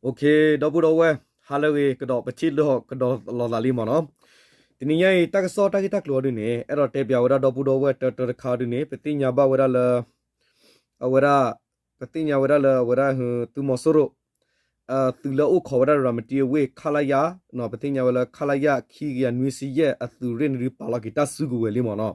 ဒီပုၢ်ဒီဝဲၢ် ဟါလၢအဂ့ၤကဒီး ပထံၣ်လိာ်ကဒီးလိာ်သးလံမ့ၢ်နီၤ. တနံၤညါအံၤ တၢ်ကစီၣ်တၢ်ဂ့ၢ်တၢ်ကျိၤအီၤဒုန့ၣ် အဲၣ်ဒိးတဲပၠးဝဲဒၣ်ဒီပုၢ်ဒီဝဲၢ်တၢတၢတခါအီၤဒုန့ၣ် ပသ့ၣ်ညါဘၣ်ဝဲဒၣ်လၢ အဝဲဒၣ် ပသ့ၣ်ညါဝဲဒၣ်လၢအဝဲဒၣ် သုးမီၤစိရိၤ သုးလၢအိၣ်ခိးဝဲဒၣ်ရၤမတံအဝ့ၢ် ခလရ ပသ့ၣ်ညါဝဲလၢ ခလရ ခံကယၤနွံဆံယဲၢ် အသုးရ့ၣ်န့ၣ်ဒုးပာ်လီၤက့ၤတၢ်စုကဝဲၤလံမ့ၢ်နီၤ.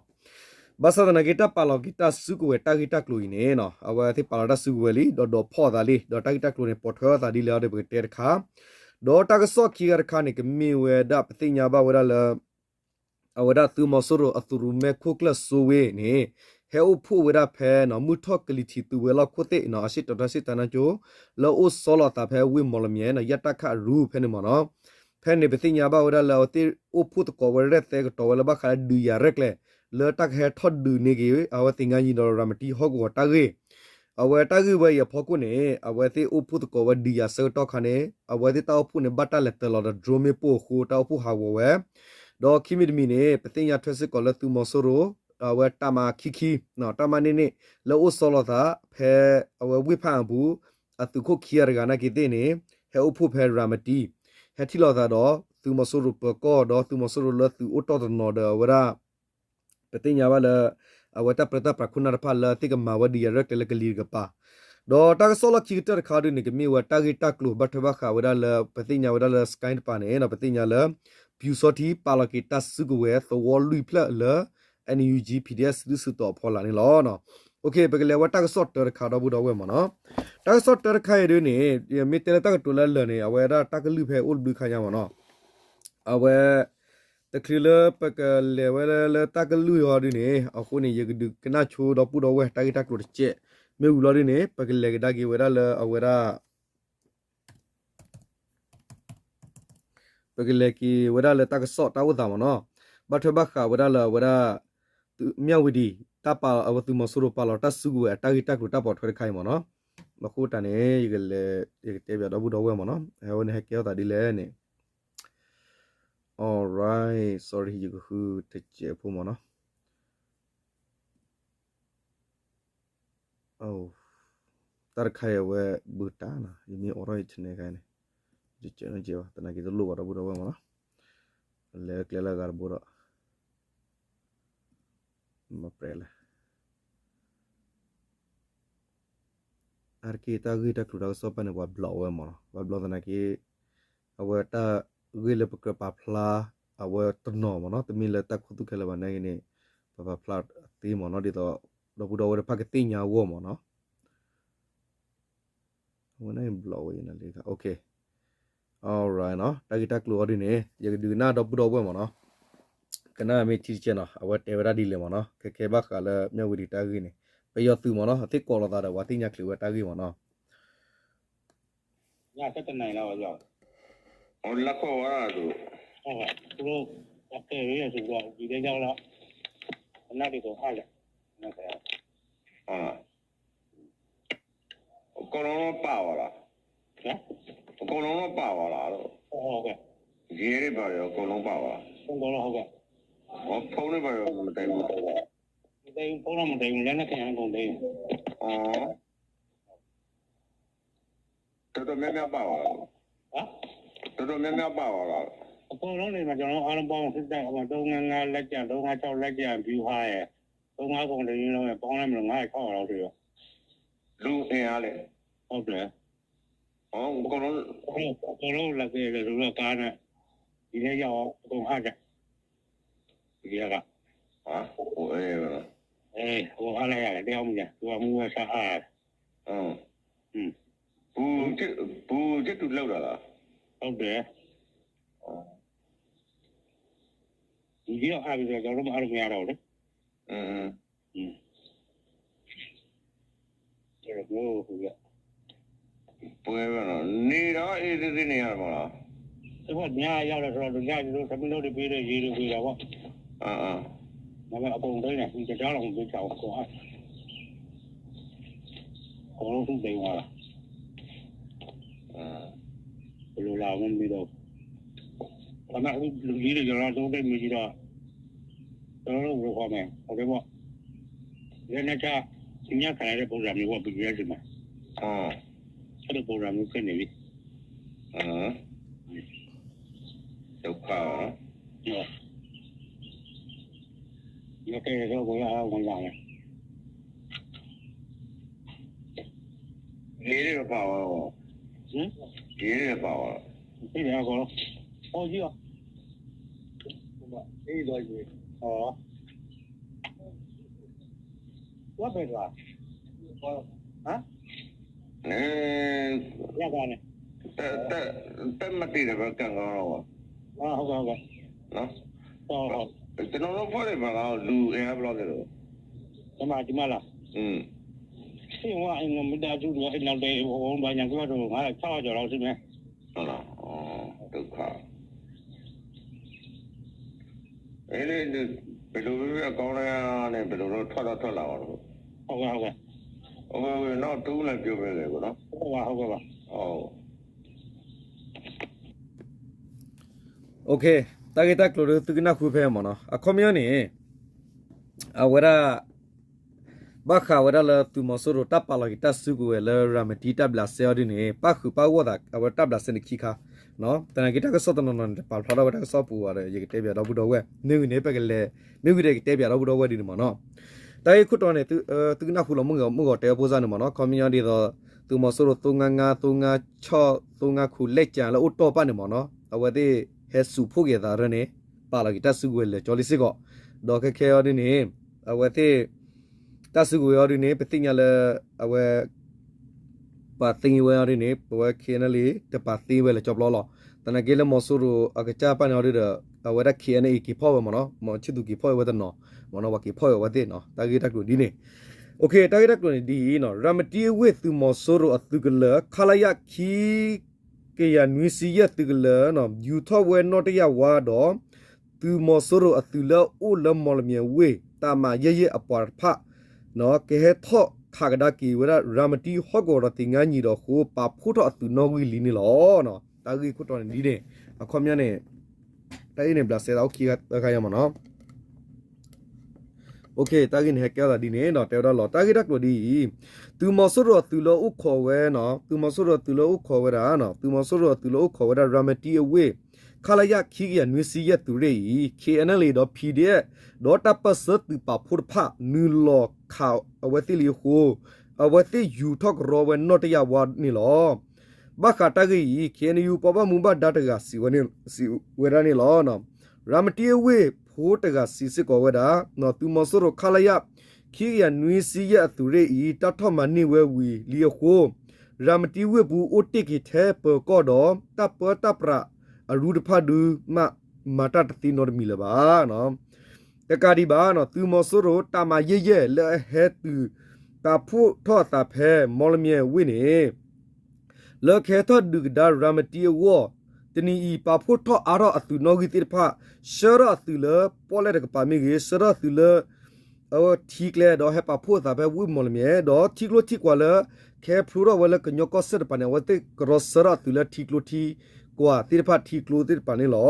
ဘၣ်ဆၣ်သနာ်က့ တၢ်ပာ်လီၤက့ၤတၢ်စုကဝဲၤတၢ်ဂ့ၢ်တၢ်ကျိၤအံၤန့ၣ် အဝဲသ့ၣ်ပာ်လီၤတၢ်စုကဝဲၤလံ ဒီးဒိးဖီၣ်အသးလံ ဒီးတၢ်ဂ့ၢ်တၢ်ကျိၤန့ၣ် ပိာ်ထွဲအသးဒ်လဲၣ်အီၤဒီး ပကတဲတခါ ဒီးတၢ်ကစီၣ်ခံဂၤတခါန့ၣ် ကမ့ၢ်ဝဲဒၣ် ပသ့ၣ်ညါဘၣ်ဝဲဒၣ်လၢ အဝဲဒၣ်သုးမီၤစိရိၤအသုးရူၤမဲခိၣ်ကျၢၢ်စိဝ့ၢ်န့ၣ် ဟဲအိၣ်ဖှိၣ်ဝဲဒၣ်ဖဲနီၤ မုၢ်ထီၣ်ကလံၤထံးသုးဝဲၤလီၢ်ခိၣ်သ့ၣ်နီၤ အစ့ၣ်တီၤတၢ်စ့ၣ်တၢ်နါကၠိ လၢအိၣ်ဆီလီၤသးဖဲဝ့ၢ်မီၣ်လမၠဲနီၤ ယၣ်တၢ်ခၣ်အရူဖဲန့ၣ်မ့ၢ်နီၤ. ဖဲန့ၣ်ပသ့ၣ်ညါဘၣ်ဝဲဒၣ်လၢအဝဲသ့ၣ်အိၣ်ဖှိၣ်သကိးဝဲရဲၣ်သဲကတီၤဝဲလၢဘၣ်ဃးလၢဒုးယၤရဲၣ်ကျဲၤ လၢတၢ်ကဟဲထီၣ်ဒုးန့ၢ်က့ၤ အဝဲသ့ၣ်ငါယံၤဒီးရၤမတံဟီၣ်ကဝီၤတၢ်ဂ့ၢ် အဝဲတၢ်ဂ့ၢ်ဝဲအံၤအဖီခိၣ်န့ၣ် အဝဲသ့ၣ်အိၣ်ဖှိၣ်သကိးဝဲဒုးယၤဆၢကတီၢ်ခါန့ၣ် အဝဲသ့ၣ်တၢ်အိၣ်ဖှိၣ်န့ၣ် ဘၣ်တၢ်လဲၤတၢၤလီၤဒီး drone မ့ၣ်ပိၢ်အဃိ တၢ်အိၣ်ဖှိၣ်ဟးဂီၤဝဲ ဒီးခံမံၤတမံၤန့ၣ် ပသ့ၣ်ညါထွဲစ့ၢ်ကီးလၢသုးမီၤစိရိၤ အဝဲတၢ်မၤခံခံ တၢ်မၤန့ၢ်န့ၣ် လၢအိၣ်ဆီလီၤသး ဖဲအဝဲဝ့ၢ်ဖၣ်အပူၤ အသုးခိၣ်ခံဂၤတဂၤနာ်က့သ့ၣ်န့ၣ် ဟဲအိၣ်ဖှိၣ်ဖဲရၤမတံ ဟဲထံၣ်လိာ်သးဒီး သုးမီၤစိရိၤပၢၤကီၢ် ဒီးသုးမီၤစိရိၤလၢသုးအိၣ်တီၢ်တနီၤဒီးအဝဲဒၣ် ပသ့ၣ်ညါဘၣ်လၢ အဝဲတၢ်ပြၢတၢ်ပြးခိၣ်နၢ်တဖၣ်လၢသ့ၣ်ကမၤဝဲဒုးယၤရဲၣ်ကျဲၤလၢကလံၤတကပၤ ဒီးတၢ်ကစီၣ်လီၢ်ခံကတၢၢ်တခါဒုန့ၣ် ကမ့ၢ်ဝဲတၢ်ဂ့ၢ်တၢ်ကျိၤဘၣ်ထွဲဘၣ်ဃးဝဲဒၣ်လၢ ပသ့ၣ်ညါဝဲဒၣ်လၢ စကဲတပၤန့ၣ် ပသ့ၣ်ညါလၢ ပျူစောထီး ပာ်လီၤက့ၤတၢ်စုကဝဲၤသဝီလွံၢ်ဖျၢၣ်လၢ NUG PDF စုဒုၣ်စုတီၤအဖီလာ်န့ၣ်လီၤ. ပကလဲၤဝဲတၢ်ကစီၣ်တၢတခါဒီပုၢ်ဒီဝဲၢ်မ့ၢ်နီၤ. တၢ်ကစီၣ်တၢတခါအံၤဒုန့ၣ် မ့ၢ်တဲလၢတၢ်ကတိၤလၢအလၢာ်န့ၣ် အဝဲဒၣ်တၢ်ကလုၢ်ဖဲအိၣ်တဘျုးခါညါမ့ၢ်နီၤ. အဝဲ တချုးလၢပကလဲၤဝဲလၢတၢ်ကလုၢ်အီၤဒုန့ၣ် အဃိန့ၣ် ယကဒုးကနၣ်ဆိဒီပုၢ်ဒီဝဲၢ်တၢ်ဂ့ၢ်တၢ်ကျိၤတစဲး မ့ၢ်ဝံၤလီၤဒုန့ၣ် ပကလဲၤကဒါက့ၤဝဲဒၣ်လၢအဝဲဒၣ် ပကလဲၤက့ၤဝဲဒၣ်လၢတၢ်ကစီၣ်တၢ်အိၣ်သးမ့ၢ်နီၤ. ဘၣ်ထွဲဘၣ်ဃးဝဲဒၣ်လၢအဝဲဒၣ် မၠၣ်ဝတံၤ တၢ်ပာ်အဝဲသုးမီၤစိရိၤပာ်လီၤတၢ်စုကဝဲၤအတၢ်ဂ့ၢ်တၢ်ကျိၤတၢ်ပိာ်ထွဲတခါအံၤမ့ၢ်နီၤ. အဃိတၢ်န့ၣ် ယကတဲပၠးဒီပုၢ်ဒီဝဲၢ်မ့ၢ်နီၤ ဟဲဝဲန့ၣ်ဟဲကဲထီၣ်သးဒ်လဲၣ်န့ၣ် alright sorry ယကဃုတစဲးဖိမ့ၢ်နီၤ. တၢ်တခါအံၤအဝဲဘုးတၢ်နီၤ ယမ့ၢ်အိးထီၣ်ယ channel ခါန့ၣ် ယကဲးနီကဲးဘၣ် သနာ်က့တလိၣ်ဘၣ်ဒီပုၢ်ဒီဝဲၢ်မ့ၢ်နီၤ. လဲၤကျဲလၢအဂၤတဘိဒီး မ့ၢ်ပြဲးလဲၣ် အါတက့ၢ်တၢ်ဂ့ၢ်တၢ်ကျိၤတၢ်ကစီၣ်ပာ်န့ၣ် ပှၤ block ဝဲမ့ၢ်နီၤ ပှၤ block သနာ်က့ အဝဲတၢ်ဂ့ၢ်လၢပကြၢးပာ်ဖျါ အဝဲတနီၤမ့ၢ်နီၤ တမ့ၢ်လၢတၢ်ခူသူၣ်ခဲလၢာ်ဘၣ်နာ်က့န့ၣ် ပပာ်ဖျါသ့မ့ၢ်နီၤ ဒ်သိး ဒီပုၢ်ဒီဝဲၢ်တဖၣ်ကသ့ၣ်ညါအဂီၢ်မ့ၢ်နီၤ. အဝဲန့ၣ် block ဝဲယနလံ okay alright နီၤ တၢ်ဂ့ၢ်တၢ်ကျိၤအီၤဒ်န့ၣ် ယကဒုးကနၣ်ဒီပုၢ်ဒီဝဲၢ်မ့ၢ်နီၤ. ကနၣ်မ့ၢ်ထံတစဲးနီၤ အဝဲတဲဝဲဒၣ်ဒ်လဲၣ်မ့ၢ်နီၤ ခဲခဲဘၣ်ဃးလၢမၠၣ်ဝတံၤတၢ်ဂ့ၢ်န့ၣ် ပယီၤသုးမ့ၢ်နီၤ အသ့ၣ်ကိးလိာ်သးဒီးပှၤသ့ၣ်ညါချုးဝဲတၢ်ဂ့ၢ်မ့ၢ်နီၤ. ညၣ်ဆၢတနံၤလီၤ လၢခိၣ်ဝဲဒၣ်သူ သူတို့ အကဲဝဲသူကဒီး ဒီးရောက်တော့ အနက်တွေကုန်အားလၢ အကုန်လုံးတော့ပါပါလား အကုန်လုံးတော့ပါပါလားလို့ဟုတ်ကဲ့ ရဲတွေပါရောအကုန်လုံးပါပါလားဟုတ်ကဲ့ဟုတ်ကဲ့ဟောဖုန်းတွေပါရောမသိဘူးမသိဘူးဖုန်းတော့မသိဘူးလက်နက်ခဲယမ်းကုန်သိမ်းอ๋อ တော်တော်များများပါပါလားဟမ်တော်တော်များများပါပါလားအကုန်လုံးနေမှာကျွန်တော်အားလုံးပေါင်းစစ်တပ်ဟိုတုံးငါးငါးလက်ကျန်တုံးငါးခြောက်လက်ကျန်ဗျူဟာရယ်တုံးငါးကုန်တင်းလုံးရယ်ပေါင်းလိုက်မလို့ငါးခြောက်လောက်တည်းရောလူအင်အားလေဟုတ်တယ်ဟောအကုန်လုံးအကုန်လုံးလက်ကရယ်လူကကားနဲ့ဒီနေ့ရောက်အကုန်အားကြဒီကကဟမ်ဟိုအဲအဲဟိုအားလိုက်ရတယ်တရားမူကြသူကမူဝဲစားအားရတယ် ဘူးချစ်ဘူးချစ်သူလောက်တာလားဟုတ်တယ်ဒီတော့အားပြီးတော့ကျွန်တော်တို့မအားလို့မရတော့ဘူးလေอืมอืมอืมအဲ့တော့ဘယ်လိုဟုတ်ရပွဲပဲနော်နေတော့အေးသေးသေးနေရမှာလားအဲ့တော့ညရောက်တော့ဆိုတော့ညကျွန်တော်သမီးတို့တပေးတဲ့ရေတွေပေးတာပေါ့အာအာဒါပေမဲ့အကုန်သိမ်းတယ်ဒီကြားတော့မပေးချင်ဘူးကွာအကုန်လုံးသူ့သိမ်းသွားတာအာဘယ်လိုလာမလဲမသိဘူးဒါပေမဲ့အခုလူကြီးတွေကျွန်တော်တို့သိမ်းမကြည့်တော့ကျွန်တော်တို့ဘယ်လိုခေါ်မလဲဟုတ်တယ်ပေါ့လက်နက်ချညှပ်ခံရတဲ့ပုံစံမျိုးပေါ့ B G F တွေမှာအာအဲ့လိုပုံစံမျိုးဖြစ်နေပြီ ဒုက္ခ က့ၤတပာ်ဝဲ, က့ၤတပာ်ဝဲ, အီ ဝဲပဲၤတဂၤ, တမၤတ့ၢ်ဒီးပကၢၢ်ကီလီၤ, တနီၤနီၤဖီၣ်န့ၣ် ပှၤလူၤအဲၣ်ဘျီက့ၤဒီး, တမၤတမၤလီၤ, သ့ၣ်ဝဲမ့ၢ်ဒၣ်ဒူၣ်ဒီး အဲၣ်နီၤဒဲး ဘၣ်ညါက့ၤဘၣ်တအိၣ် ငါလီၤဆီကီၤလီၤစ့ၢ်မဲာ်, ဒုက္ခ ပဒိၣ်အကီၢ်န့ၣ် ပဒိၣ်ထီၣ်ထီၣ်ထီၣ်လၢအီၤ, အဝဲနီၢ်တူၢ်နၢ်ကၠိမ့ၢ်ဂ့ၤ, တၢ်ဂ့ၢ်တၢ်ကျိၤဒီးသုကနၢ်ဟူဖဲမ့ၢ်နီၤ, အခီပညီန့ၣ် အဝဲဒၣ် ဘၣ်ဃးဝဲဒၣ်လၢသုးမီၤစိရိၤတၢ်ပာ်လီၤက့ၤတၢ်စုကဝဲၤလၢရၤမတံတၢ်ဘျးစဲအီၤဒ်န့ၣ် ပၣ်ဃုာ်ပၣ်ဂီၢ်သးအဝဲတၢ်ဘျးစဲန့ၣ်ခံခါ, သနာ်က့တၢ်ကစီၣ်တနီၤနီၤန့ၣ် တပာ်ဖျါထီၣ်ဝဲတၢ်ကစီၣ်ပူၤဘၣ်ဒီး ယကတဲပၠးဒီပုၢ်ဒီဝဲၢ် မ့ၢ်ဂ့ၤန့ၣ် ပကလဲၤ မ့ၢ်ဂ့ၤဒီး ယကတဲပၠးဒီပုၢ်ဒီဝဲၢ်ဒ်န့ၣ်မ့ၢ်နီၤ, တၢ်ဂ့ၢ်ခိၣ်တီန့ၣ် သုကနၢ်ဟူလီၤမုၢ်ဂီၤမုၢ်ဂီၤတဲအဖိစၢ်န့ၣ်မ့ၢ်နီၤ, ခီပညီဒ်သိး သုးမီၤစိရိၤ သိငါငါ သိငါဆီၣ် သိငါခိၣ် လဲၣ်ကၠၤလၢအိၣ်တီၢ်ပၣ်န့ၣ်မ့ၢ်နီၤ, အဝဲသ့ၣ်ဟဲစူးဖှိၣ်က့ၤအသးရၢန့ၣ် ပာ်လီၤက့ၤတၢ်စုကဝဲၤလၢာ်ကၠီလံစ့ၢ်ကီး, ဒီးခဲခဲအီၤဒ်န့ၣ် အဝဲသ့ၣ် တၢ်စုကဝဲၤအီၤဒ်န့ၣ် ပသ့ၣ်ညါလၢ အဝဲ ပှၤသ့ဝဲအီၤဒ်န့ၣ် ပဝဲ ခ့ၣ်အဲၣ်အလ်အ့ တပာ်သ့ဝဲလၢာ်ကၠီပျီလီၤ. သနာ်က့လၢမီၤစိရိၤအကစၢ်ပၣ်န့ၣ်အီၤဒ်ဒီး အဝဲဒၣ် ခ့ၣ်အဲၣ်အလ်အ့ က့ၤဖီၣ်ဝဲမ့ၢ်နီၤ, မီၤဆံၣ်သူးက့ၤဖီၣ်ဝဲတနီၤမ့ၢ်နီၤ, ပှၤက့ၤဖီၣ်ဝဲအဝဲသ့ၣ်နီၤ, တၢ်ဂ့ၢ်တၢ်ကျိၤဒ်န့ၣ်, တၢ်ဂ့ၢ်တၢ်ကျိၤန့ၣ်ဒ်အံၤနီၤ, ရၤမတံအဝ့ၢ်သုးမီၤစိရိၤအသုးကလၢၤ ခလရ ခံကယၤနွံဆံယဲၢ်သုးကလၢၤ ယူၤထီၣ်ဝဲနီၣ်တယၢ်ဝါဒီး သုးမီၤစိရိၤအသုးလၢအအိၣ်လၢမီၣ်လမၠဲၣ်ဝ့ၢ် တၢ်မၤယဲၢ်ယဲၢ်အပှၤတဖၣ် ကဟဲထီၣ်ခးကဒါက့ၤဝဲဒၣ် ရၤမတံဟီၣ်ကဝီၤဒီးသ့ၣ်ငါနံၤဒီးအဃိ ပာ်ဖှိၣ်ထီၣ်အသုးနီၣ်ဂံၢ်လံန့ၣ်လီၤ. တၢ်ဂ့ၢ်ခိၣ်တီန့ၣ်ဒ်န့ၣ်, အခီပညီန့ၣ် တၢ်အံၤန့ၣ် ဘျးစဲသးအိၣ်ခံခါယါမ့ၢ်နီၤ. တၢ်ဂ့ၢ်န့ၣ် ဟဲကဲထီၣ်သးဒ်န့ၣ်ဒီး တဲဝဲဒၣ်လီၤ. တၢ်ဂ့ၢ်တၢ်ကျိၤဒ်အံၤ, သုးမီၤစိရိၤအသုးလၢအိၣ်ခိးဝဲ, သုးမီၤစိရိၤအသုးလၢအိၣ်ခိးဝဲဒၣ်, သုးမီၤစိရိၤအသုးလၢအိၣ်ခိးဝဲဒၣ် ရၤမတံအဝ့ၢ် ခလရ ခံကယၤနွံဆံယဲၢ်သုးရ့ၣ်အံၤ ခ့ၣ်အဲၣ်အလ်အ့ ဒီး ပီၣ်ဒီအ့ၣ် ဒီးတၢ်ပၢၢ်ဆၢသုးပာ်ဖှိၣ်တဖၣ် နုာ်လီၤခးအဝဲသ့ၣ်လံအဃိ, အဝဲသ့ၣ်ယူၤထီၣ်ကရီဝဲနီၣ်တယၢ်ဝါန့ၣ်လီၤ. ဘၣ်ဃးတၢ်ဂ့ၢ်အံၤ ခ့ၣ်အဲၣ်ယူၣ် ပှၤဘၣ်မူဘၣ်ဒါတဂၤစံးဝဲဒၣ်န့ၣ်လီၤ. ရၤမတံအဝ့ၢ်ဖိတဂၤစံးစ့ၢ်ကီးဝဲဒၣ်, သုးမီၤစိရိၤ ခလရ ခံကယၤနွံဆံယဲၢ်အသုးရ့ၣ်အံၤ တၢ်ထီၣ်မၤန့ၢ်ဝဲဝံၤလံအဃိ, ရၤမတံဝ့ၢ်ပူၤအိၣ်တ့ၢ်က့ၤထဲပၢၤကီၢ်ဒီး တၢ်ပၢတၢ်ပြးအရူတဖၣ်ဒုးမး မၤတၢ်တသ့နီတမံၤလၢၤဘၣ်. တကးဒံးဘၣ်, သုးမီၤစိရိၤတၢ်မၤယဲၢ်ယဲၢ်လၢအဟဲသုး ပာ်ဖှိၣ်ထီၣ်အသးဖဲ မီၣ်လမၠဲၣ်ဝ့ၢ်န့ၣ် လၢကဟဲထီၣ်ဒုးကဒါရၤမတံအဂီၢ်, တနံၤအံၤ ပာ်ဖှိၣ်ထီၣ်အါထီၣ်အသုးနီၣ်ဂံၢ်သ့ၣ်တဖၣ်, ဆှၢထီၣ်အသုးလၢပီၣ်လဲၣ်တကပၤမ့ၢ်ဂ့ၤ, ဆှၢထီၣ်အသုးလၢ အဝဲထံကျဲဒီးဟဲပာ်ဖှိၣ်အသးဖဲဝ့ၢ်မီၣ်လမၠဲၣ်, ဒီးထံကျိထံကွၢ်လၢ ကဟဲဖျိထီၣ်ဝဲလၢကညီကီၢ်စဲၣ်တကပၤန့ၣ် အဝဲသ့ၣ်ကရီဆှၢထီၣ်အသုးလၢထံကျိထံကွၢ်သ့ၣ်တဖၣ် ထံကျိသ့ၣ်တဖၣ်န့ၣ်လီၤ.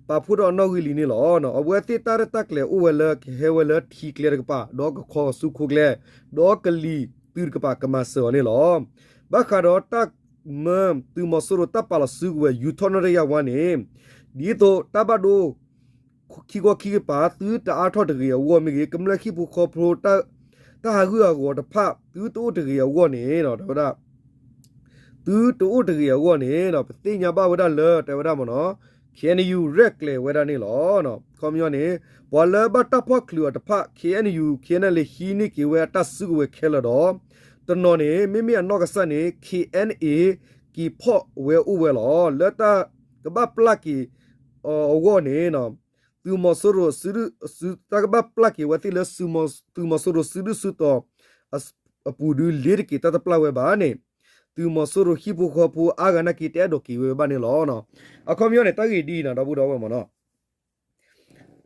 ပာ်ဖှိၣ်ထီၣ်အနီၣ်ဂံၢ်လံန့ၣ်လီၤ. အဝဲသ့ၣ်တၢ်ရဲၣ်တၢ်ကျဲၤအိၣ်ဝဲလၢကဟဲဝဲလၢထံကျဲတကပၤ, ဒီးကခီကဆူခိၣ်ကျဲ, ဒီးကလံၤသုးတကပၤကမၤစၢၤအီၤန့ၣ်လီၤ. ဘၣ်ဃးဒီးတၢ်မၢသုးမီၤစိရိၤတၢ်ပာ်လီၤစုကဝဲၤယူၤထီၣ်နီၣ်တယၢ်ဝါန့ၣ်, ဒ်သိးတၢ်ဘၣ်ဒိ ခံခီခံကပၤ သုတအါထီၣ်တဂ့ၤအဂီၢ်မ့ၢ်ဂ့ၤ, ကမျၢၢ်ဟံၣ်ဖိဃီဖိ တၢ်ဟးဂူာ်ဟးဂီၤတဖၣ် သုတအိၣ်တဂ့ၤအဂီၢ်န့ၣ် တဲဝဲဒၣ် သုတအိၣ်တဂ့ၤအဂီၢ်န့ၣ်ဒီး ပသ့ၣ်ညါဘၣ်ဝဲဒၣ်လၢ တဲဝဲဒၣ်မ့ၢ်နီၤ, ခ့ၣ်အဲၣ်ယူၣ် ရဲၣ်ကျဲၤဝဲဒၣ်န့ၣ်လီၤ. ခီပညီန့ၣ် ပှၤလၢဘၣ်တၢ်ဖီၣ်ချုးအီၤတဖၣ် ခ့ၣ်အဲၣ်ယူၣ် ခ့ၣ်အဲၣ်အလ်အ့ ဟံးန့ၢ်က့ၤဝဲအတၢ်စုကဝဲၤခဲလၢာ်ဒီး တနီၤန့ၣ် မ့မ့ၢ်အနီၢ်ကစၢ်န့ၣ် ခ့ၣ်အဲၣ်အလ်အ့ က့ၤဖီၣ်ဝဲအိၣ်ဝဲလီၤ. လၢတၢ်ကဘၣ်ပျၢ်က့ၤအဂီၢ်န့ၣ် သုးမီၤစိရိၤ တၢ်ကဘၣ်ပျၢ်က့ၤဝဲသ့ၣ်လၢ သုးမီၤစိရိၤစုဒုၣ်စုတီၤအပူၤဒုး လ့ၤတက့ၤတၢ်တပျၢ်ဝဲဘၣ်န့ၣ်, သုးမီၤစိရိၤဟံၣ်ဖိဃီဖိအါဂၤနာ်က့ တအဲၣ်ဒိးက့ၤဝဲဘၣ်န့ၣ်လီၤ. အခီပညီန့ၣ် တၢ်ဂ့ၢ်ဒ်အံၤနီၤ ဒီပုၢ်ဒီဝဲၢ်မ့ၢ်နီၤ,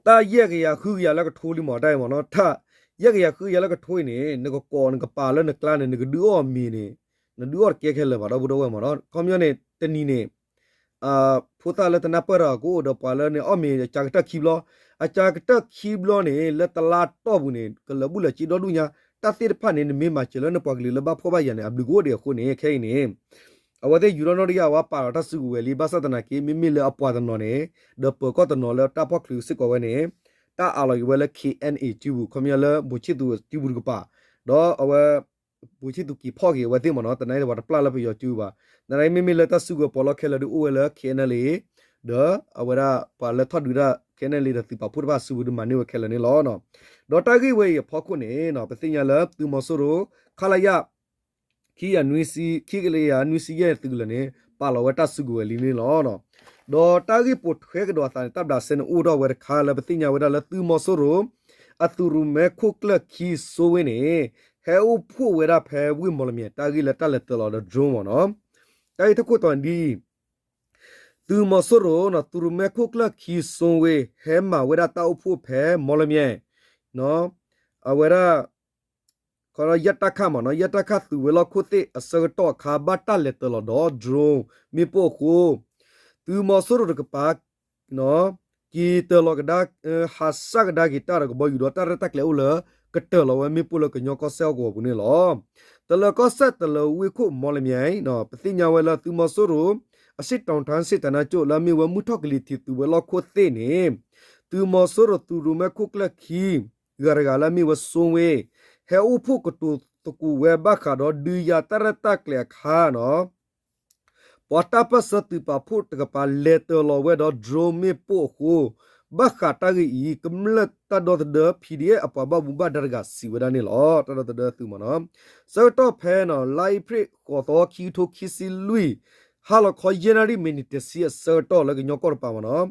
တၢ်ယဲၢ်ကယၤဃုကယၤလၢကထိလံမ့ၢ် တၢ်အံၤမ့ၢ်နီၤ, တၢ်ယဲၢ်ကယၤဃုကယၤလၢကထိအံၤန့ၣ် နကကိးနကပၤလၢနကျါန့ၣ် နကဒုးအီၣ်မ့ၤန့ၣ် နဒုးအီၣ်တကဲခဲလၢာ်ဘၣ် ဒီပုၢ်ဒီဝဲၢ်မ့ၢ်နီၤ. ခီပညီန့ၣ် တနံၤန့ၣ် ဖိသၣ်လၢတနၢ်ပၢၢ်တၢ်ကအိၣ်ဒီးပှၤလၢန့ၣ် အီၣ်မ့ၤအကၢကတၢၢ်ခံဘျီ, အကၢကတၢၢ်ခံဘျီန့ၣ် လၢတလါတီၢ်ပူၤန့ၣ် ကလၢာ်ဘူၣ်လၢာ်စ့ဒီဒူၣ်ညါ, တၢ်သ့ၣ်တဖၣ်န့ၣ် နမ့ၢ်မၤစၢၤလၢနပှၤကလုာ်လၢဘၣ်ဖှီၣ်ဘၣ်ယာ်န့ၣ် အဘျုးကအိၣ်ဒံးအဃိန့ၣ် ခဲအံၤန့ၣ် အဝဲသ့ၣ်ယူၤထီၣ်နီၣ်တယၢ်ဝဲပာ်လီၤတၢ်စုကဝဲၤလံ ဘၣ်ဆၣ်သနာ်က့ မ့မ့ၢ်လၢအပှၤတနီၤန့ၣ် ဒီးပၢၤကီၢ်တနီၤလၢတၢ်ဖီၣ်ချုးစ့ၢ်ကီးဝဲန့ၣ် တၢ်အးလီၤက့ၤဝဲလၢ KNA စုပူၤ ခီပညီလၢ ဘိၣ်ဆံၣ်သူးစုပူၤတကပၤ ဒီးအဝဲ ဘိၣ်ဆံၣ်သူးက့ၤဖီၣ်က့ၤအဝဲသ့ၣ်မ့ၢ်နီၤ သနာ်က့ပှၤတပျၢ်လၢပယီၤစုဘၣ် သနာ်က့မ့မ့ၢ်လၢတၢ်စုကဝဲၤပီးလီၢ်ခဲလၢာ်ဒုးအိၣ်ဝဲလၢ KNLA ဒီးအဝဲဒၣ်ပှၤလၢထီၣ်ဒုးဒၣ် KNLA ဒီးသုးပာ်ဖှိၣ်တဖၣ်စုပူၤဒုးမၤန့ၢ်ဝဲခဲလၢာ်န့ၣ်လီၤ. ဒီးတၢ်ဂ့ၢ်ဝဲအံၤအဖီခိၣ်န့ၣ် ပသ့ၣ်ညါလၢသုးမီၤစိရိၤ ခလရ ခံကယၤနွံဆံ ခံကယၤနွံဆံယဲၢ်သုးကလၢၤန့ၣ် ပာ်လီၤဝဲတၢ်စုကဝဲၤလံန့ၣ်လီၤ. ဒီးတၢ်ဂ့ၢ်ပိာ်ထွဲကဒီးအသးန့ၣ် တၢ်ဘျးစဲန့ၣ်အိၣ်ထီၣ်ဝဲတခါလၢပသ့ၣ်ညါဝဲဒၣ်လၢသုးမီၤစိရိၤ အသုးရူၤမဲခိၣ်ကျၢၢ်ခံစိဝ့န့ၣ် ဟဲအိၣ်ဖှိၣ်ဝဲဒၣ်ဖဲဝ့ၢ်မီၣ်လမၠဲၤ တၢ်ဂ့ၢ်လၢတၢ်လဲၤတၢၤလီၤဒီး drone မ့ၢ်နီၤ တၢ်ဂ့ၢ်တခိၣ်တီဒ်အံၤ သုးမီၤစိရိၤ သုးရူၤမဲခိၣ်ကျၢၢ်ခံစိဝ့ ဟဲမၤဝဲဒၣ်တၢ်အိၣ်ဖှိၣ်ဖဲမီၣ်လမၠဲၤ အဝဲဒၣ် ခီ ယတၢ်ခၣ်မ့ၢ်နီၤ ယတၢ်ခၣ်သုးဝဲၤလီၢ်ခိၣ်သ့ၣ်အဆၢကတီၢ်အခါ ဘၣ်တၢ်လဲၤတၢၤလီၤဒီး drone မ့ၣ်ပိၢ်အဃိ သုးမီၤစိရိၤတကပၤ က့ၤတၢၤလီၤကဒါ ဟးစၢ်ကဒါက့ၤတၢ်ဒီးကဘီယူၤဒီးတၢ်ရဲၣ်တၢ်ကျဲၤအိၣ်လၢ ကတၢၤလီၤဝဲမ့ၣ်ပိၢ်လၢကညီကီၢ်စဲၣ်ဟီၣ်ကဝီၤပူၤန့ၣ်လီၤ. တလၢၤကီၢ်စဲၣ်တလၢၤဝ့ၢ်ခိၣ်မီၣ်လမၠဲၤ ပသ့ၣ်ညါဝဲလၢသုးမီၤစိရိၤ အစ့ၣ်တီၤထါစ့ၣ်တနါကၠိၣ် လၢအမ့ၢ်ဝဲမုၢ်ထီၣ်ကလံၤထံးသုးဝဲၤလီၢ်ခိၣ်သ့ၣ်န့ၣ် သုးမီၤစိရိၤသုးရူၤမဲခိၣ်ကျၢၢ်ခံ ဂၤတဂၤလၢအမ့ၢ်ဝဲစိဝ့ ဟဲအိၣ်ဖှိၣ်ကတိၤသကိးဝဲဘၣ်ဃးဒီးဒုးယၤတၢ်ရဲၣ်တၢ်ကျဲၤအခါနီၤ ပှၤတၢ်ပၢၢ်ဆၢသုးပာ်ဖှိၣ်တကပၤလဲၤတၢၤလီၤဝဲဒီး drone မ့ၣ်ပိၢ်အဃိ ဘၣ်ဃးတၢ်ဂ့ၢ်အံၤ ကမျၢၢ်တၢ်ဒီသဒၢ PDF အပှၤဘၣ်မူဘၣ်ဒါတဂၤစံးဝဲဒၣ်န့ၣ်လီၤ. တၢ်ဒီသဒၢသုးမ့ၢ်နီၤ ဆၢကတီၢ်ဖဲနီၤ လါအ့ဖြ့ၣ်ဃိးသီ ခံကထိခံဆံလွံၢ် ဟါလီၤခီယဲၢ်နၣ်ရံၣ်မံးနံးတဆံအဆၢကတီၢ်လၢကညီကီၢ်တပၤမ့ၢ်နီၤ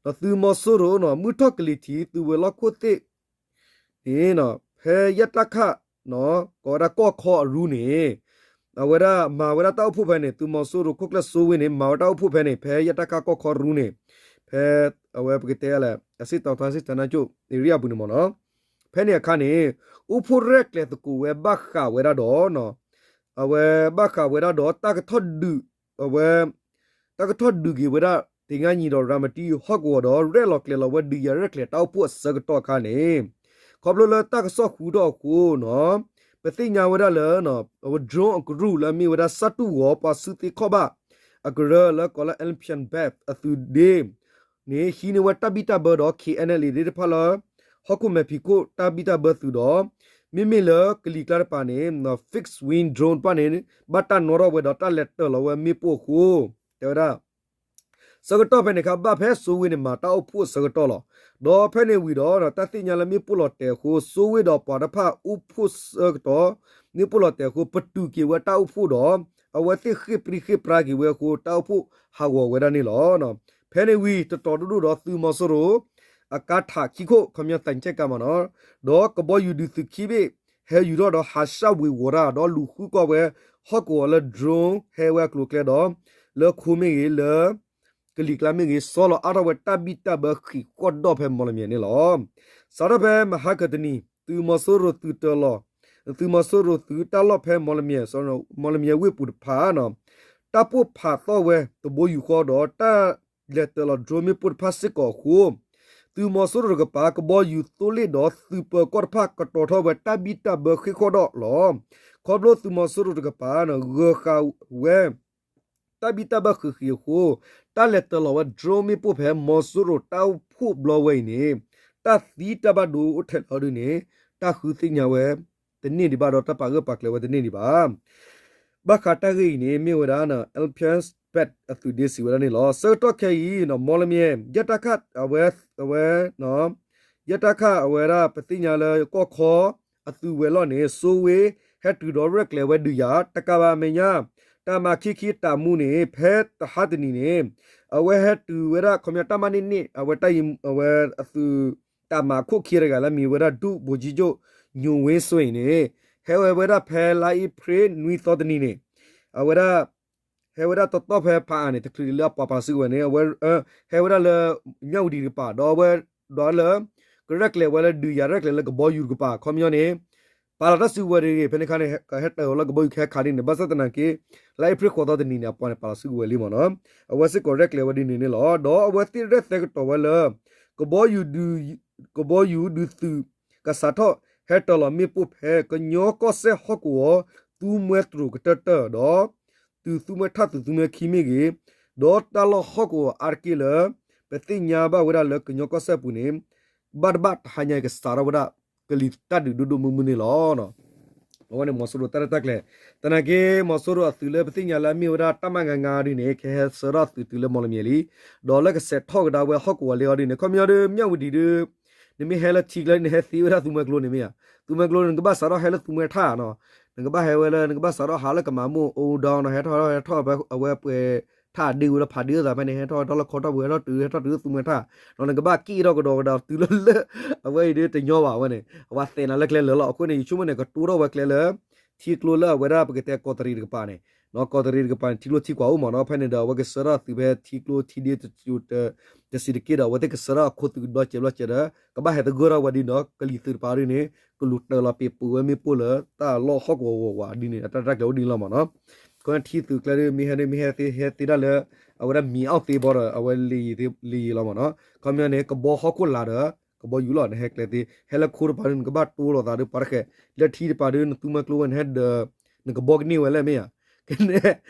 ဒီးသုးမီၤစိရိၤနီၤ မုၢ်ထီၣ်ကလံၤထံးသုးဝဲၤလီၢ်ခိၣ်သ့ၣ် န့ၣ် ဖဲယဲၢ်တၢ်ခၣ် ကိးဝဲဒၣ်ကီၢ်ခီအရူန့ၣ် အဝဲဒၣ်မၤဝဲဒၣ်တၢ်အိၣ်ဖှိၣ်ဖဲန့ၣ် သုးမီၤစိရိၤခိၣ်ကျၢၢ်စိဝ့န့ၣ် မၤဝဲတၢ်အိၣ်ဖှိၣ်ဖဲန့ၣ် ဖဲယဲၢ်တၢ်ခၣ်ကီၢ်ခီအရူန့ၣ် ဖဲ အဝဲပကတဲလဲၣ် အစ့ၣ်တီၤထါစ့ၣ်တနါကၠိၣ် area ပူၤန့ၣ်မ့ၢ်နီၤ ဖဲန့ၣ်အခါန့ၣ် အိၣ်ဖှိၣ်ရဲၣ်ကျဲၤသကိးဝဲဘၣ်ဃးဝဲဒၣ်ဒီး အဝဲဘၣ်ဃးဝဲဒၣ်ဒီးတၢ်ကထီၣ်ဒုး အဝဲ တၢ်ကထီၣ်ဒုးက့ၤဝဲဒၣ် တ့ၢ်ငါနံၤဒီးရၤမတံဟီၣ်ကဝီၤဒီး ရဲၣ်လီၤကျဲၤလီၤဝဲဒုးယၤရဲၣ်ကျဲၤတၢ်အိၣ်ဖှိၣ်အဆၢကတီၢ်အခါန့ၣ် ခီဖျိလၢတၢ်ကစီၣ်ဃုထီၣ်အဃိနီၤ ပသ့ၣ်ညါဝဲဒၣ်လၢ အဝဲ drone အကရူၢ်လၢအမ့ၢ်ဝဲဒၣ် စၣ်တူၣ်ဂီၤ ပှၤစုသ့ခီၣ်ဘၣ် အကရၢလၢကိးလၢ Alpine Base အသုးဒ့ န့ၣ် ဟံးန့ၢ်ဝဲတၢ်ဘံၣ်တၢ်ဘၢဒီး KNLA သ့ၣ်တဖၣ်လၢ ဟီၣ်ခိၣ်မဲာ်ဖံးခိၣ်တၢ်ဘံၣ်တၢ်ဘၢသုးဒီး မ့မ့ၢ်လၢကလံၤကျါတပၤန့ၣ် fixed wing drone တဖၣ်န့ၣ် ဘၣ်တၢ်နီၣ်ထီၣ်ဝဲဒီးတၢ်လဲၤတၢၤလီၤဝဲမ့ၣ်ပိၢ်အဃိ တဲဝဲဒၣ် ဆၢကတီၢ်ဖဲန့ၣ်အခါ ဘၣ်ဖဲစိဝ့န့ၣ် မၤတၢ်အိၣ်ဖှိၣ်အဆၢကတီၢ်လီၤ. ဒီးဖဲန့ၣ်ဝံၤဒီး တၢ်သ့ၣ်ညါလၢမ့ၣ်ပိၢ်လီၤတဲာ်အဃိ စိဝ့ဒီးပှၤတဖၣ်အိၣ်ဖှိၣ်ဆၢကတီၢ် မ့ၣ်ပိၢ်လီၤတဲာ်အဃိ ပတုာ်က့ၤဝဲတၢ်အိၣ်ဖှိၣ်ဒီး အဝဲသ့ၣ်ဃ့ၢ်ပြံဃ့ၢ်ပြါက့ၤဝဲအဃိ တၢ်အိၣ်ဖှိၣ်ဟးဂီၤဝဲဒၣ်န့ၣ်လီၤ. ဖဲန့ၣ်ဝံၤ တတီၤဒိၣ်ဒိၣ်ဒီးသုးမီၤစိရိၤ အကါထးခံခိၣ် ခီပညီ သံချပ်ကား မ့ၢ်နီၤ ဒီးကဘီယူၤဒုးသုးခံဘ့ၣ် ဟဲယူၤထီၣ်ဒီးဟးဆှၣ်ဝ့ၤဝီၤတၢ် ဒီးလူၤဃုကွၢ်ဝဲ ဟီၣ်ကဝီၤလၢ drone ဟဲဝဲအကျိၤအကျဲဒီး လၢခိမ့ၢ်ဂ့ၤ လၢကလံၤကျါမ့ၢ်ဂ့ၤ ဆီလီၤအါထီၣ်ဝဲတၢ်ဘံၣ်တၢ်ဘၢဃံးဃီၣ်ဒီၣ်ဖဲမီၣ်လမၠဲၣ်န့ၣ်လီၤ. စးထီၣ်ဖဲမဟါကတနံၤ သုးမီၤစိရိၤသုးတၢလီၤ သုးမီၤစိရိၤသုးတၢ်လီၢ်ဖဲမီၣ်လမၠဲၣ် မီၣ်လမၠဲၣ်ဝ့ၢ်ပူၤတဖၣ် တၢ်ပိၢ်ဖးသီၣ်ဝဲတဘိယူၢ်ဃီဒီး တၢ်လဲၤတၢၤလီၤ drone မ့ၣ်ပိၢ်တဖၣ်စ့ၢ်ကီးအဃိ သုးမီၤစိရိၤတကပၤ ကဘီယူၤသိလ့ၣ်ဒီးသုးပၢၤကီၢ်တဖၣ် ကတီၤထီၣ်ဝဲတၢ်ဘံၣ်တၢ်ဘၢဃံးဃီၣ်ဒီၣ်လီၤ. ခီဖျိသုးမီၤစိရိၤတကပၤ ဂၢၤဃာ်ဝဲ တၢ်ဘံၣ်တၢ်ဘၢဃံးဃံးအဃိ တၢ်လဲၤတၢၤလီၤဝဲ drone မ့ၣ်ပိၢ်ဖဲ မီၤစိရိၤတၢ်အိၣ်ဖှိၣ်ဘျီဝဲအံၤန့ၣ် တၢ်သံတၢ်ဘၣ်ဒိအိၣ်ထဲလီၤဒုန့ၣ် တၢ်ဃုသ့ၣ်ညါဝဲတန့ၢ်ဒံးဘၣ်ဒီး တၢ်ပာ်ဂၢၢ်ပာ်ကျၢၤဝဲတန့ၢ်ဒံးဘၣ်. ဘၣ်ဃးတၢ်ဂ့ၢ်အံၤန့ၣ် မ့ၢ်ဝဲဒၣ် Alpine Base အသုးဒ့စံးဝဲဒၣ်န့ၣ်လီၤ. ဆၢကတီၢ်ခဲအံၤ မီၣ်လမၠဲၣ် ယဲၢ်တၢ်ခၣ် အဝဲ အဝဲ ယဲၢ်တၢ်ခၣ်အဝဲဒၣ် ပသ့ၣ်ညါလၢကီၢ်ခီ အသုးဝဲၤလီၢ်န့ၣ် စိဝ့ ဟဲတုၤဒီးရဲၣ်ကျဲၤဝဲဒုးယၤ တကးဘၣ်အမဲာ်ညါ တၢ်မၤခံခံတၢ်မူန့ၣ် ဖဲတဟါတနံၤန့ၣ် အဝဲဟဲတုၤဝဲဒၣ် ခီပညီတၢ်မၤန့ၢ်န့ၣ် အဝဲတၢ်အံၤ အဝဲအသုး တၢ်မၤခိၣ်ခံတဂၤလၢမံၤဝဲဒၣ် ဒုဗိုလ်ကြီးချုပ် ညိုဝင်းစိန်န့ၣ် ဟဲဝဲဝဲဒၣ်ဖဲလါအ့ဖြ့ၣ်နွံသီတနံၤန့ၣ် အဝဲဒၣ် ဟဲဝဲဒၣ်တတီၢ်ဖဲဖးအါန့ၣ် တချုးလၢအပှၤပာ်စုကဝဲၤန့ၣ် အဝဲ ဟဲဝဲဒၣ်လၢ မြဝတီ တကပၤ ဒီးအဝဲ ဒီးလၢ ကရဲၣ်ကျဲၤဝဲလၢဒုးယၤရဲၣ်ကျဲၤလၢကဘီယူၤတကပၤ ခီပညီန့ၣ် ပာ်လီၤတၢ်စုကဝဲၤတဂ့ၤ ဖဲန့ၣ်အခါန့ၣ် ကဟဲတၢၤလၢကဘီယူၤခဲခါဒ်န့ၣ် ဘၣ်ဆၣ်သနာ်က့ လါအ့ဖြ့ၣ်ဃိးသီတနံၤန့ၣ် အပှၤန့ၣ်ပာ်လီၤစုကဝဲၤလံမ့ၢ်နီၤ အဝဲစ့ၢ်ကီးရဲၣ်ကျဲၤဝဲဒ်န့ၣ်န့ၣ်လီၤ. ဒီးအဝဲသ့ၣ်ရဲၣ်သဲကတီၤဝဲလၢ ကဘီယူၤဒုး ကဘီယူၤဒုးသုး ကစးထီၣ်ဟဲတၢၤလီၤမ့ၣ်ပိၢ်ဖဲ ကညီကီၢ်စဲၣ်ဟီၣ်ကဝီၤ သူမွဲတြိၤကတၢၢ်တၢၢ်ဒီး သုးမွဲထၣ်သုးမွဲခံမ့ၢ်ဂ့ၤ, ဒီးတၢ်လီၢ်ဟီၣ်ကဝီၤအါတက့ၢ်လၢ ပသ့ၣ်ညါဘၣ်ဝဲဒၣ်လၢကညီကီၢ်စဲၣ်ပူၤန့ၣ် ဘၣ်တဘၣ်တဟါညါအံၤကစးထီၣ်ဝဲဒၣ် ကလံၤတၢ်ဒုးဒိၣ်ဒိၣ်မုၢ်မုၢ်န့ၣ်လီၤ. အဝဲန့ၣ်မီၤစိရိၤတၢ်ရဲၣ်တၢ်ကျဲၤ, သနာ်က့ မီၤစိရိၤအသုးလၢပသ့ၣ်ညါလၢအမ့ၢ်ဝဲဒၣ်တၢ်မၤငါငါဒ်န့ၣ် ကဟဲဆှၢထီၣ်သုးတုၤလၢမီၣ်လမံၤလံ, ဒီးလၢကဆဲးထီၣ်ကဒါဝဲဟီၣ်ကဝီၤလၢအီၤဒ်န့ၣ် ခီပညီဒ် မၠၣ်ဝတံၤဒ် နမ့ၢ်ဟဲလၢထံကျါန့ၣ် နဟဲသ့ဝဲဒၣ်သူမွဲကျိန့ၣ်မ့ၢ်ဧါ, သူမွဲကျိန့ၣ် နကဘၣ်စးထီၣ်ဟဲလၢသူမွဲထၣ်နီၤ, နကဘၣ်ဟဲဝဲလၢ နကဘၣ်စးထီၣ်ဟးလၢကမၤမိၢ် အိၣ်ဒီးနီၤ ဟဲထီၣ်ဟဲထီၣ်ဟဲထီၣ်ဝဲ အဝဲပှဲၤထၣ်ဒ့ဝဲလၢဖးဒ့အသးဖဲန့ၣ် ဟဲထီၣ်ဟဲထီၣ်လၢခီထီၣ်ပူၤ ဟဲထီၣ်တုၤ ဟဲထီၣ်တုၤလၢသူမွဲထၣ်, ဒီးနကဘၣ်က့ၣ်ထီၣ်ကဒီးကဒီးတုၤလၢလၢ အဝဲအံၤဒ်တညီဘၣ်ဝဲန့ၣ် အဝဲသဲးနၤလၢကျဲလၢာ်လီၤ. အဃိန့ၣ် ယဆိကမိၣ်န့ၣ် ကတိထီၣ်ဝဲကျဲလၢ ထံကျိလၢအဝဲဒၣ်ပကတဲကီးတရံးတကပၤန့ၣ်, ကီးတရံးတကပၤန့ၣ် ထံကျိထံကွၢ်အိၣ်မ့ၢ်နီၤ, ဖဲန့ၣ်ဒီးအဝဲကဆှၢထီၣ်သုးဖဲထံကျိထံဒ့ တစံးတက့ၢ်ဒီး အဝဲသ့ၣ်ကဆှၢထီၣ်အခိၣ်သုးကဘျီစဲးဘျီစဲးဒီး ကဘၣ်ဟဲသဂၢၢ်ထီၣ်ဝဲဒ်ဒီး ကလံၤသုးတပၤဒ်န့ၣ် ကလူၤတၢၤလီၤပ့ၤပူၤဝဲမ့ၣ်ပိၢ်လၢတၢ်လီၢ်ဟီၣ်ကဝီၤဝးဝးဒ်န့ၣ် အတၢ်ရဲၣ်တၢ်ကျဲၤအိၣ်ဒ်န့ၣ်လီၤမ့ၢ်နီၤ. ခီထံသုးကျဲဒ် မ့ၢ်ဟဲဒ် မ့ၢ်ဟဲသ့ ဟဲသ့ဒၣ်လၢ အဝဲဒၣ်မံၤအီၣ်သ့ဘီဒီး အဝဲလံာ်ယံၤလီၤမ့ၢ်နီၤ. ခီပညီန့ၣ် ကဘီဟီၣ်ခိၣ်လာ်ဒီး ကဘီယူၤလီၤ နဟဲကျဲသ့ ဟဲလၢခိတပၤဒ် နကဘၣ်တိၢ်လိာ်သးဒီးပှၤတဃဲး လၢထံတပၤဒ် နသူမွဲကျိဝဲ နဟဲဒၢး နကဘီကန့ၢ်ဝဲလဲၣ်မ့ၢ်ဧါ, ကနဲ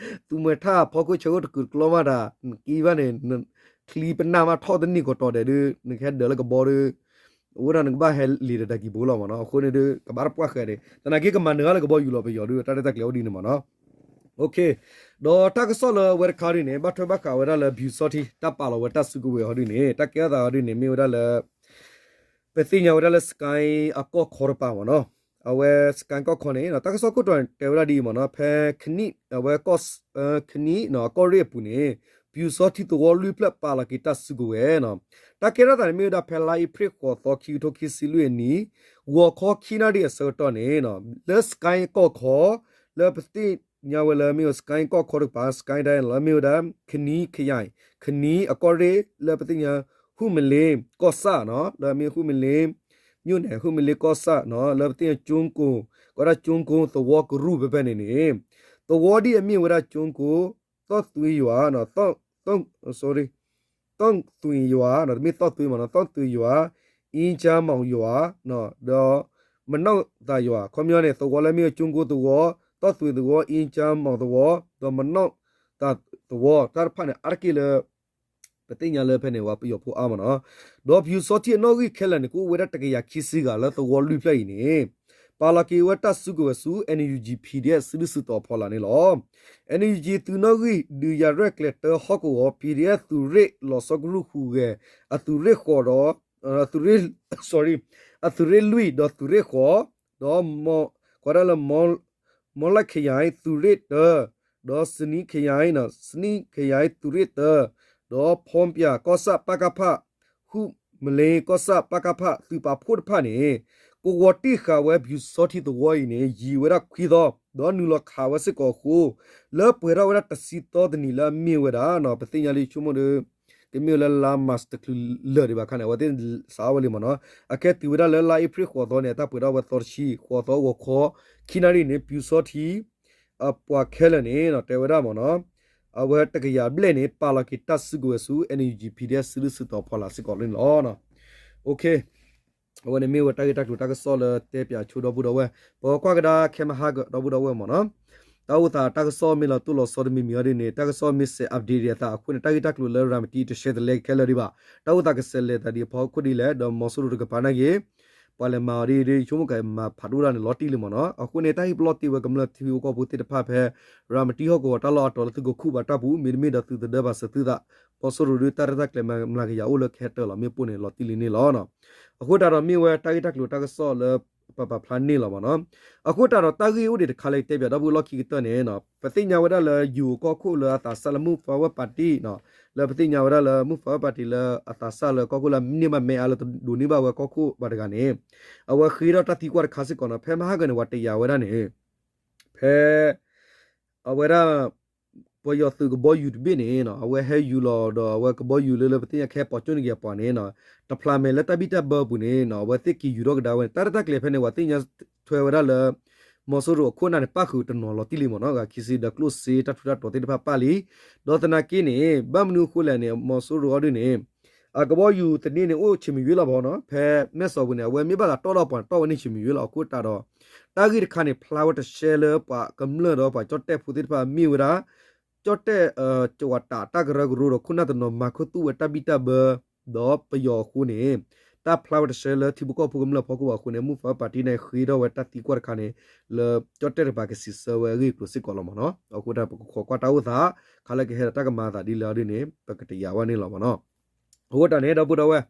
သူမွဲထၣ်ဖီခိၣ်ဆၢအိၣ်တကုာ်တကျီမးတၢ် နကံဘၣ်န့ၣ် ချံပနၢ်မးထီၣ်တန့ၢ်ကတီၢ်ဒဲးဒ် နကဟဲဒၢးလၢကဘီဒီး အဝဲဒၣ်နကဘၣ်ဟဲလံာ်ဒီးတၢ်ကံဘိလီၤမ့ၢ်နီၤ. အဃိန့ၣ်ဒ် ကဘၣ်တပှၢ်ဃဲးန့ၣ် သနာ်က့ကမၤနၢၤဂၤလၢကဘီယူၤလီၤပယီၤဒ် တၢ်ရဲၣ်တၢ်ကျဲၤအိၣ်ဒ်န့ၣ်မ့ၢ်နီၤ. ဒီးတၢ်ကစီၣ်လၢအဝဲတခါဒ်န့ၣ် ဘၣ်ထွဲဘၣ်ဃးဝဲဒၣ်လၢ ပျူစောထီး တၢ်ပာ်လီၤဝဲတၢ်စုကဝဲၤအီၤဒ်န့ၣ် တၢ်ကဲထီၣ်သးအီၤဒ်န့ၣ် မ့ၢ်ဝဲဒၣ်လၢ ပသ့ၣ်ညါဝဲဒၣ်လၢ စကဲ အကီၢ်ခီတပၤမ့ၢ်နီၤ. အဝဲ စကဲ ကီၢ်ခီန့ၣ် တၢ်ကစီၣ်ခိၣ်တီတဲဝဲဒၣ်ဒ်အံၤမ့ၢ်နီၤ, ဖဲခနံၣ် အဝဲ ခနံၣ် အကီၢ်ရ့ၣ်အပူၤန့ၣ် ပျူစောထီးသဝီလွံၢ်ဖျၢၣ် ပာ်လီၤက့ၤတၢ်စုကဝဲၤနီၤ. တၢ်ကဲထီၣ်သးန့ၣ်မ့ၢ်ဝဲဒၣ်ဖဲလါအ့ဖြ့ၣ်ဃိးသီ ခံကထိခံဆံလွံၢ်အနံၣ် ဂီၤခီခံနၣ်ရံၣ်အဆၢကတီၢ်န့ၣ် လၢ စကဲ ကီၢ်ခီ လၢပသ့ၣ်ညါဝဲလၢမ့ၢ်ဝဲ စကဲ ကီၢ်ခီတကပၤ စကဲ ဒဲ လၢမ့ၢ်ဝဲဒၣ် ခနံၣ် ခယဲၣ် ခနံၣ် အကီၢ်ရ့ၣ် လၢပသ့ၣ်ညါ ဟူးမလ့ ကီၢ်ဆၣ်နီၤ, လၢမ့ၢ်ဟူးမလ့ မၠိၣ်နဲၣ် ဟူးမလ့ ကီၢ်ဆၣ်နီၤ, လၢပသ့ၣ်ညါ ကၠိကိၤ ကီးဒၣ် ကၠိကိၤ သဝီကရူၢ်ဖဲဖဲန့ၣ်န့ၣ် သဝီဒ်အမ့ၢ်ဝဲဒၣ် ကၠိကိၤ သီၣ်သွံယွၤ သီၣ် sorry သီၣ်သွံယွၤ တမ့ၢ်သီၣ်သွံမ့ၢ်နီၤ, သီၣ်သွံယွၤ အ့ၣ်ကၠၢမီၣ်ယွၤ ဒီး မနီၣ်သးယွၤ ခီပညီန့ၣ် သဝီလၢမ့ၢ်ကၠိကိၤသဝီ သီၣ်သွံသဝီ အ့ၣ်ကၠၢမီၣ်သဝီ ဒီးမနီၣ်သးသဝီ တၢ်တဖၣ်န့ၣ် အါတက့ၢ်လၢ ပသ့ၣ်ညါလၢဖဲန့ၣ် ပှၤပယီၤဖိအါမ့ၢ်နီၤ. ဒီးပျူစောထီးအနီၣ်ဂံၢ်ခဲလၢာ်န့ၣ် ကအိၣ်ဝဲဒၣ်တကယၤခံဆံဂၤလၢသဝီလွံၢ်ဖျၢၣ်အံၤန့ၣ် ပာ်လီၤက့ၤဝဲတၢ်စုကဝဲၤဆူ NUG PDF စုဒုၣ်စုတီၤအဖီလာ်န့ၣ်လီၤ. NUG သုးနီၣ်ဂံၢ် ဒုးယၤရဲၣ်ကျဲၤတၢဟီၣ်ကဝီၤ PDF သုးရ့ၣ်လီၤဆီကရူၢ်ဟူးဂဲၤ အသုးရ့ၣ်ဃိးဒီး သုးရ့ၣ် sorry အသုးရ့ၣ်လွံၢ် ဒီးသုးရ့ၣ်ဃိး ဒီး ကီးဒၣ်လၢ မီၣ်လၢၢ်ခယဲၣ် သုးရ့ၣ်တၢ ဒီးစနံၣ်ခယဲၣ် စနံၣ်ခယဲၣ် သုးရ့ၣ်တၢ ဒီးဖီပၠၣ်ကီၢ်ဆၣ် ပကဖ ဟူးမလ့ကီၢ်ဆၣ် ပကဖ သုးပာ်ဖှိၣ်တဖၣ်န့ၣ် ကဝီၤတ့ၢ်ဃာ်ဝဲပျူစောထီးသဝီအံၤန့ၣ် ယံာ်ဝဲဒၣ်ခွံသီ ဒီးနုာ်လီၤခးဝဲစ့ၢ်ကီးအဃိ လၢပှဲၤထီၣ်ဝဲဒၣ်တဆံသီတနံၤလၢအမ့ၢ်ဝဲဒၣ် ပသ့ၣ်ညါလၢဆိကမိၣ်ဒီး ကမ့ၢ်ဝဲလၢလါမၢ်ၡး တချုးလၢာ်ဒံးဘၣ်အခါန့ၣ် အဝဲသ့ၣ်စးထီၣ်ဝဲလံမ့ၢ်နီၤ. အခဲတုၤဝဲဒၣ်လၢလါအ့ဖြ့ၣ်ဃိးသီန့ၣ် အတၢ်ပှဲၤထီၣ်ဝဲသီတဆံ ဃိးသီဂီၤခီ ခံနၣ်ရံၣ်န့ၣ် ပျူစောထီး အပှၤခဲလၢာ်န့ၣ် တဲဝဲဒၣ်မ့ၢ်နီၤ အဝဲတကယၤဘျဲၣ်န့ၣ် ပာ်လီၤက့ၤတၢ်စုကဝဲၤဆူ NUG PDF စုဒုၣ်စုတီၤဖီလာ်စ့ၢ်ကီးန့ၣ်လီၤ. အဝဲန့ၣ်မ့ၢ်ဝဲတၢ်ဂ့ၢ်တၢ်ကျိၤတၢ်ကစီၣ်လၢတဲပၠးဆိဒီပုၢ်ဒီဝဲၢ် ပကွၢ်ကဒါခဲမဟါကဒီပုၢ်ဒီဝဲၢ်မ့ၢ်နီၤ. တၢ်အိၣ်သးတၢ်ကစီၣ်မ့ၢ်လီၤတိၢ်လီၤဆီတမံၤမံၤအီၤဒ်န့ၣ် တၢ်ကစီၣ်မ့ၢ်စဲး update အသးအဃိန့ၣ် တၢ်ဂ့ၢ်တၢ်ကျိၤလၢရၤမတံတရှဲတလဲကခဲလၢာ်ဒံးဘၣ်. တၢ်အိၣ်သးကဆဲးလဲၤသးဒံးအဖီခိၣ်ဒ်လဲၣ် ဒီးမီၤစိရိၤတကပၤနာ်က့ၤ ပှၤလဲၤမၤအီၤဒ်အံၤဒ် ယဆိကမိၣ်ကမၤဖးဒိၣ်ဒၣ်န့ၣ် လီၤတံၢ်လံမ့ၢ်နီၤ. အဃိန့ၣ် တၢ်ဟ့ၣ်ပလီၢ်တ့ၢ်ဝဲကမျၢၢ်ထံဖိကီၢ်ဖိသ့ၣ်တဖၣ်ဖဲ ရၤမတံဟီၣ်ကဝီၤတၢ်လီၢ်အတီၤလၢသုကခိၣ်ဘၣ်တၢ်ပူၤ မ့တမ့ၢ်ဒီးသုသဒၢဘၣ်စၢၤသုသး မီၤစိရိၤဒုးတၢ်ရဲၣ်တၢ်ကျဲၤမၤကယၤအိၣ်လၢကဟဲတၢၢ်လီၤမ့ၣ်ပိၢ်န့ၣ် လီၤတံၢ်လံန့ၣ်လီၤ. အဃိသတးဒီးမ့ၢ်ဝဲတၢ်ဂ့ၢ်တၢ်ကျိၤတၢ်ကစီၣ်လၢ ပပာ်ဖျါန့ၢ်လီၤမ့ၢ်နီၤ. အဃိသတးဒီးတၢ်ဂ့ၢ်အိၣ်ဒံးတခါလၢတဲပၠးဒီပုၢ်ဝဲၢ်လီၢ်ခံကတၢၢ်န့ၣ် ပသ့ၣ်ညါဝဲဒၣ်လၢယိၤကီၢ်ခိၣ်လၢအသးစၢ်လၢ Move Forward Party လၢပသ့ၣ်ညါဝဲဒၣ်လၢ Move Forward Party လၢအသးစၢ်လၢကီၢ်ခိၣ်လၢအန့ၢ်ဘၣ်မဲအါလၢတဒိးန့ၢ်ဘၣ်ဝဲကီၢ်ခိၣ်ဘၣ်တဂၤန့ၣ် အဝဲဃ့ထီၣ်တၢ်သံကွၢ်တခါစ့ၢ်ကီးနီၤ. ဖဲမဟါကန့ၣ် ပှၤတယာ်ဝဲဒၣ်န့ၣ် ဖဲ အဝဲဒၣ် ပယီၤသုးကဘီယူၤတဘ့ၣ်န့ၣ် အဝဲဟဲယူၤလီၤဒီးအဝဲကဘီယူၤလၢလၢပသ့ၣ်ညါကဟဲပိာ်ကၠိန့ၢ်က့ၤအပှၤန့ၣ် တဖျးမဲာ်လၢတၢ်ဘံၣ်တၢ်ဘၢပူၤန့ၣ် အဝဲသ့ၣ်က့ၤယူၤထီၣ်ကဒါဝဲန့ၣ် တၢ်ရဲၣ်တၢ်ကျဲၤဖဲန့ၣ် ပှၤသ့ၣ်ညါထွဲဝဲဒၣ်လၢ မီၤစိရိၤအခိၣ်အနၢ်န့ၣ် ပၣ်ဃုာ်တနီၤလီၤတံၢ်လံမ့ၢ်နီၤ. ဂၤခံဆံဒီးကျိၣ်စ့တၢ်ထူးတၢ်တီၤသ့ၣ်တဖၣ်ပၣ်လံ. ဒီးသနာ်က့န့ၣ် ဘၣ်မနုၤအဃိလဲၣ်န့ၣ် မီၤစိရိၤအီၤဒ်န့ၣ် အကဘီယူၤသန့န့ၣ် အိၣ်ဆံးမုၢ်ယွ့လီၤဘၣ်နီၤ. ဖဲမဲၣ်စီၤပူၤန့ၣ် အဝဲမ့ၢ်ဘၣ်သးတီၣ်ဒီးပှၤတီၣ်ဝဲန့ၣ်ဆံးမုၢ်ယွ့လီၤ. အဃိသတးဒီး တၢ်ဂ့ၢ်တခါန့ၣ် ဖျါဝဲတရှဲလၢပှၤကမျၢၢ်ဒီးပှၤကၠီၣ်တဲၣ်ဖိသ့ၣ်တဖၣ်မ့ၢ်ဝဲဒၣ် ကၠီၣ်တဲၣ် ကဝၤတးတၢ်ကရၢကရိဒီးခိၣ်နၢ်တနီၤမၤခူသူၣ်ဝဲတၢ်ဘံၣ်တၢ်ဘၢ ဒီးပယီၤအဃိန့ၣ် တၢ်ဖျါဝဲတဆှဲလၢထံဖိကီၢ်ဖိကမျၢၢ်ဖီခိၣ်ဘၣ်အဃိန့ၣ် မူးဖးပၣ်တံၣ်န့ၣ် ဃ့ထီၣ်ဝဲတၢ်သံကွၢ်တခါန့ၣ် လၢကၠီၣ်တဲၣ်တကပၤကစံးဆၢဝဲအဂ့ၢ်အကျိၤစ့ၢ်ကီးလီၤမ့ၢ်နီၤ. အဃိတၢ်ပကခိးကွၢ်တၢ်အိၣ်သး ခါလၢကဟဲဒီးတၢ်ကမၤအသးဒ်လဲၣ်အီၤဒ်န့ၣ် ပကတယာ်ဝဲန့ၣ်လီၤမ့ၢ်နီၤ. အဃိတၢ်န့ၣ် ဒီပုၢ်ဒီဝဲၢ်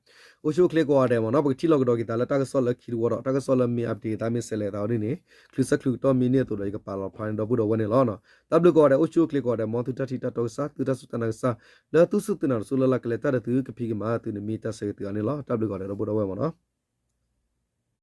အိၣ်ဆူၣ်အိၣ်ချ့ကိးဂၤဒဲးမ့ၢ်နီၤ, ပကထံၣ်လီၤကဒီးက့ၤသးလၢတၢ်ကစီၣ်လၢခံတဝီဒီး တၢ်ကစီၣ်လၢမ့ၢ် update သးမ့ၢ်ဆဲးလဲၤသးအီၤဒ်န့ၣ် ချုးဆၢချုးကတီၢ်မ့ၢ်န့ၢ်အသိးဒီး ယကပာ်လီၤဖျါန့ၢ်ဒီပုၢ်ဒီဝဲၢ်န့ၣ်လီၤ. တၢ်ဘျုးကိးဂၤဒဲး အိၣ်ဆူၣ်အိၣ်ချ့ကိးဂၤဒဲး မ်သုတၢ်ထံၣ်တၢ်တီကစၢ် သုတၢ်စူၢ်တၢ်နာ်ကစၢ် လၢသုစူၢ်သုနာ်တစိၢ်လၢ်လၢ်ကလဲၤတၢ်ဒီးသုကဖံးကမၤသုန့ၣ်မ့ၢ်တၢ်ဆၢဂ့ၤသုဂၤန့ၣ်လီၤ. တၢ်ဘျုးကိးဂၤဒဲး ဒီပုၢ်ဒီဝဲၢ်မ့ၢ်နီၤ.